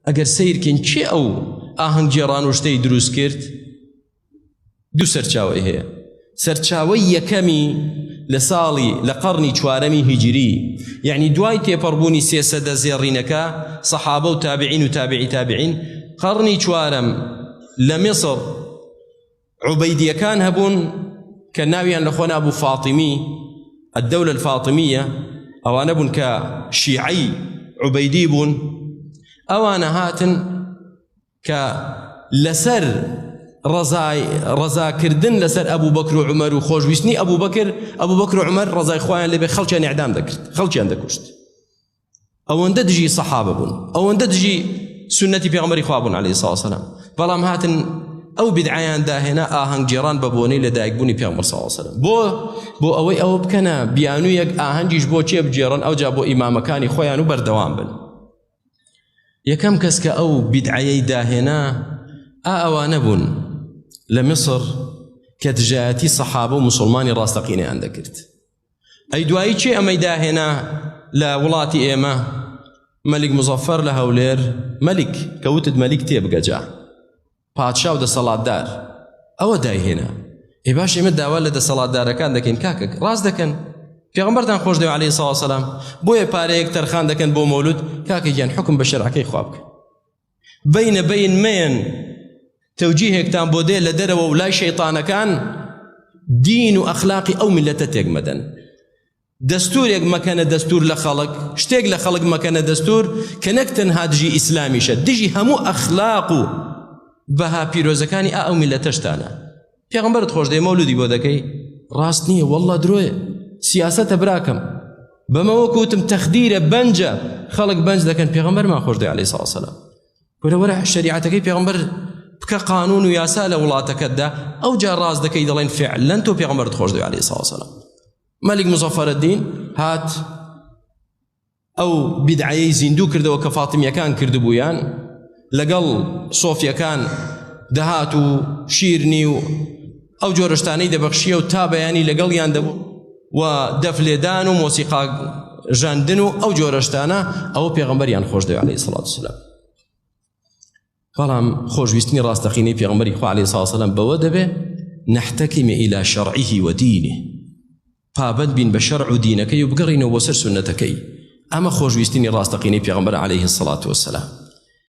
ئەگەر سەیرکەین کێ ئەو ئاهەنگگێڕان و شتەی دروست کرد؟ دوو سەرچاوەی هەیە. سەرچاوەی یەکەمی لە ساڵی لە قەڕنی چوارەمی هیجری، یەعنی دوای تێپەڕبوونی سێ سەدە زێڕینەکە، سەحابە و تابعین و تابعی تابعین، قەڕنی چوارەم لە میسڕ عوبەیدیەکان هەبوون کە ناویان لە خۆ نابوو فاتیمی، الدولە الفاطمیە، ئەوانە بوون کە شیعەی عوبەیدی بوون. ئەوانە هاتن کە لەسەر ڕەزای ڕەزاکردن لەسەر ئەبوو بەکر و عومەر و خۆشویستنی ئەبوو بەکر ئەبوو بەکر و عومەر ڕەزای خۆیان لێبێ خەڵکیان ئیعدام دەکرد، خەڵکیان دەکوشت. ئەوەندە دژی سەحابە بوون، ئەوەندە دژی سوننەتی پێغەمبەری خوا بوون عەلەیهی سڵاو وسەلام، بەڵام هاتن ئەو بدعەیان داهێنا ئاهەنگگێڕان بە بۆنەی لەدایکبوونی پێغەمبەر صلی الله علیه وسلم، بۆ بۆ ئەوەی ئەوە بکەنە بیانوویەک ئاهەنگیش بۆ کێ بگێڕن، ئەوجا بۆ ئیمامەکانی خۆیان و بەردەوام بن. یەکەم کەس کە ئەو بیدعەیەی داهێنا ئا ئەوانە بوون لە میسر کە دژایەتی سەحابە و مسلمانی ڕاستەقینەیان دەکرد. ئەی دوایی کێ ئەمەی داهێنا لە وڵاتی ئێمە؟ مەلیک مزەفەر لە هەولێر، مەلیک کە وتت مەلیک تێبگە جا پادشا و دەسەڵاتدار ئەوە دایهێنا. ئێ باش ئێمە داوا لە دەسەڵاتدارەکان دەکەین کاکە ڕاست دەکەن، پێغەمبەرتان خۆش دەوێ عەلەیهی سڵاو وسەلام، بۆیە پارەیەک تەرخان دەکەن بۆ مەولود، کاکە گیان حوکم بە شەرعەکەی خوا بکەن، بینە بین مەیەن تەوجیهێکتان بۆ دێ لە دەرەوە و لای شەیطانەکان دین و ئەخلاقی ئەو میللەتە تێک مەدەن. دەستورێک مەکەنە دەستور لە خەڵک، شتێک لە خەڵک مەکەنە دەستور کە نەک تەنها دژی ئیسلامیشە، دژی هەموو ئەخلاق و بەها پیرۆزەکانی ئا ئەو میللەتەشتانە. پێغەمبەرت خۆش دەوێ مەولودی بۆ دەکەی؟ ڕاست نییە واللە درۆیە، سیاسەتە براکەم. بەمە وەکو وتم تەخدیرە، بەنجە، خەڵک بەنج دەکەن، پێغەمبەرمان خۆش دەوێ عەلەیهی سڵاو وسەلام. وەرە وەرە شەریعەتەکەی پێغەمبەر بکە قانون و یاسا لە وڵاتەکەتدا، ئەوجا ڕاست دەکەی دەڵێن فعلەن تۆ پێغەمبەرت خۆش دەوێ عەلەیهی سڵاو وسەلام. مەلیک مزەفەرەدین هات ئەو بیدعەیەی زیندوو کردەوە کە فاتمیەکان کردبوویان، لەگەڵ سۆفیەکان دەهات و شیرنی و ئەو جۆرەشتانەی دەبەخشیە و تا بەیانی لەگەڵیان دەبوو و دەفلێدان و مۆسیقا ژەندن و ئەو جۆرەشتانە، ئەوە پێغەمبەریان خۆش دەوێ عەلەیهی سڵات وسلام. بەڵام خۆشویستنی ڕاستەقینەی پێغەمبەری خوا عەلەیهی سڵات وسلام بەوە دەبێ نەحتەکیم ئیلا شەرعیه و دینه، پابەند بین بە شەرع و دینەکەی و بگەڕینەوە بۆ سەر سوننەتەکەی. ئەمە خۆشویستنی ڕاستەقینەی پێغەمبەر عەلەیهی سڵات وسلام.